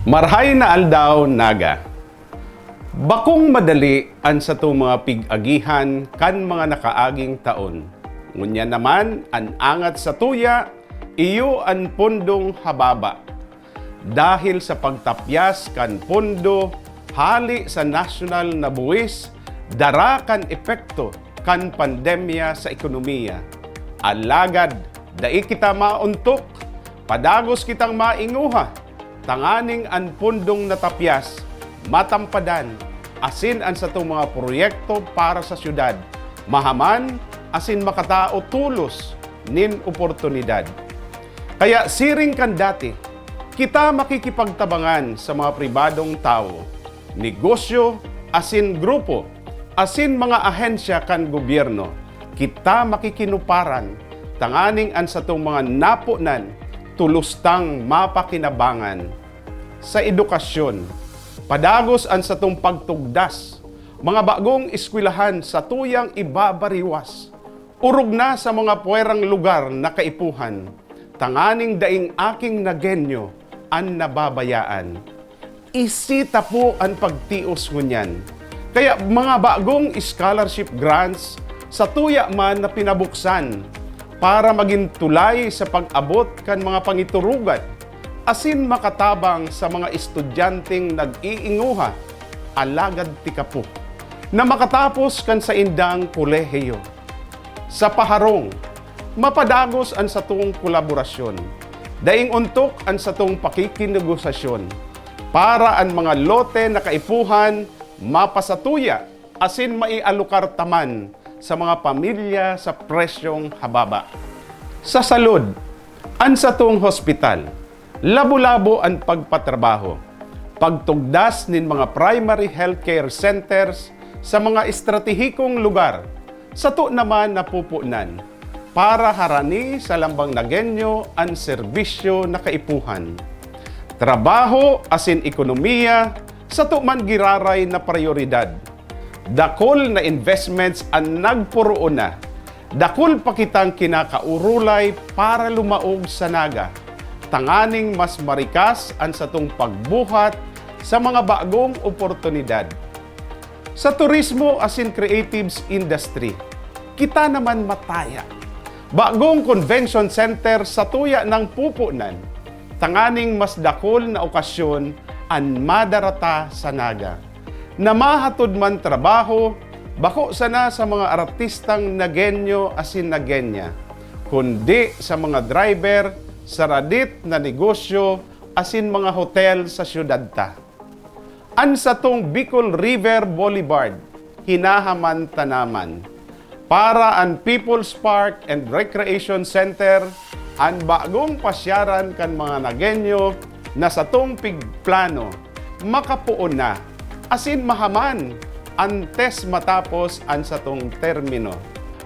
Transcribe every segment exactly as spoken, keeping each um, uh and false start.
Marhay na aldaw, Naga! Bakong madali an satong mga pig-agihan kan mga nakaaging taon. Ngunyan naman, an angat satuya, iyo an pondong hababa. Dahil sa pagtapyas kan pondo hale sa nasyonal na buwis, dara kan epekto kan pandemya sa ekonomiya. Alagad dai kita maontok, padagos kitang mainguha, tanganing an pondong natapyas matampadan, asin an satong mga proyekto para sa syudad mahaman asin makatao tolos nin oportunidad. Kaya siring kan dati, kita makikipagtabangan sa mga pribadong tawo, negosyo, asin grupo, asin mga ahensya kan gobyerno. Kita makikinuparan tanganing an satong mga naponan tolos tang mapakinabangan. Sa edukasyon, padagos an satong pagtugdas, mga bagong eskwelahan satuyang ibabariwas. Orog na sa mga puwerang lugar na kaipuhan, tanganing daing aking Nagueño an nababayaan. Isi ta po an pagtios ngunyan. Kaya mga bagong scholarship grants satuya man na pinabuksan para magin tulay sa pag-abot kan mga pangiturugan asin makatabang sa mga estudyanteng nag-iinguha, alagad tikapo, na makatapos kan saindang kolehiyo. Sa paharong, mapadagos an satong kolaborasyon. Daing ontok an satong pakikinegosasyon para an mga lote na kaipuhan mapasatuya asin maialokar ta man sa mga pamilya sa presyong hababa. Sa salud, an satong hospital, labo-labo an pagpatrabaho, pagtugdas nin mga primary healthcare centers sa mga estratehikong lugar, sato naman napupunan para harani sa lambang Nagueño an serbisyo na kaipuhan. Trabaho asin ekonomiya sato man giraray na prayoridad. Dakul na investments an nagporoon na. Dakul pa kitang kinakaorolay para lumaog sa Naga, tanganing mas marikas an satong pagbuhat sa mga bagong oportunidad. Sa turismo asin creatives industry, kita naman mataya. Bagong convention center satuya nang pupunan, tanganing mas dakul na okasyon an madara ta sa Naga, na mahatod man trabaho, bako sana sa mga artistang Nagueño asin Nagueña, kundi sa mga driver sa radit na negosyo asin mga hotel sa syudad ta. An satong Bicol River Boulevard, hinahaman ta naman. Para an People's Park and Recreation Center, an bagong pasyaran kan mga Nagueño na satong pigplano, makapoon na, asin mahaman, antes matapos an satong termino.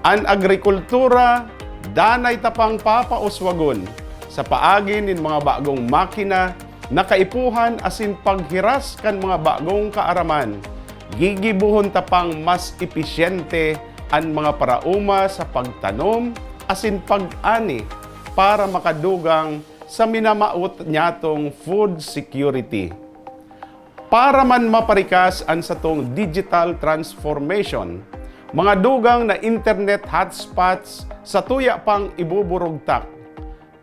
An agrikultura, danay ta pang papauswagon sa paagi nin mga bagong makina na kaipuhan asin paghiras kan mga bagong kaaraman, gigibohon ta pang mas episyente an mga paraoma sa pagtanom asin pag-ani para makadugang sa minamawot nyatong food security. Para man maparikas an satong digital transformation, mga dugang na internet hotspots satuya pang ibuburugtak.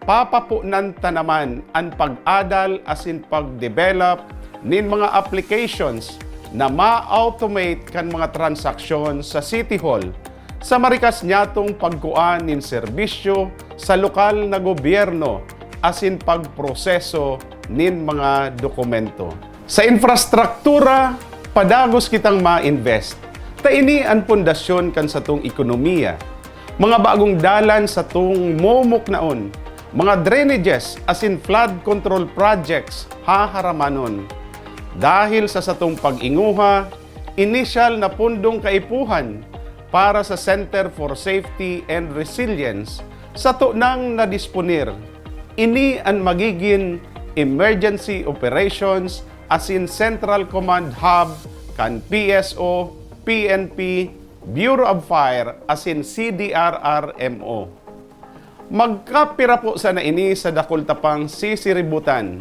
Papaponan ta naman an pag-adal asin pag-develop nin mga applications na ma-automate kan mga transaksyon sa City Hall, sa marikas nyatong pagkua nin serbisyo sa lokal na gobyerno asin pagproseso nin mga dokumento. Sa infrastruktura, padagos kitang ma-invest, ta ini an pundasyon kan satong ekonomiya. Mga bagong dalan satong momuknaon, mga drainages asin flood control projects haharamanon. Dahil sa satong pag-inguha, inisyal na pundong kaipuhan para sa Center for Safety and Resilience sato nang nadisponer. Ini an magigin emergency operations asin central command hub kan P S O, P N P, Bureau of Fire asin C D R R M O. Magkapira po sana ini sa dakul ta pang sisiributan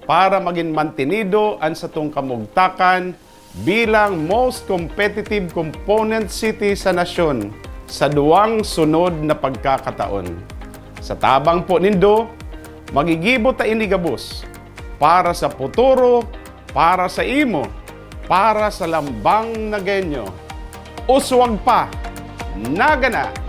para magin mantenido an satong kamugtakan bilang most competitive component city sa nasyon sa duwang sunod na pagkakataon. Sa tabang po nindo, magigibo ta ini gabos para sa puturo, para sa imo, para sa lambang na genyo. Uswag pa! Nagana!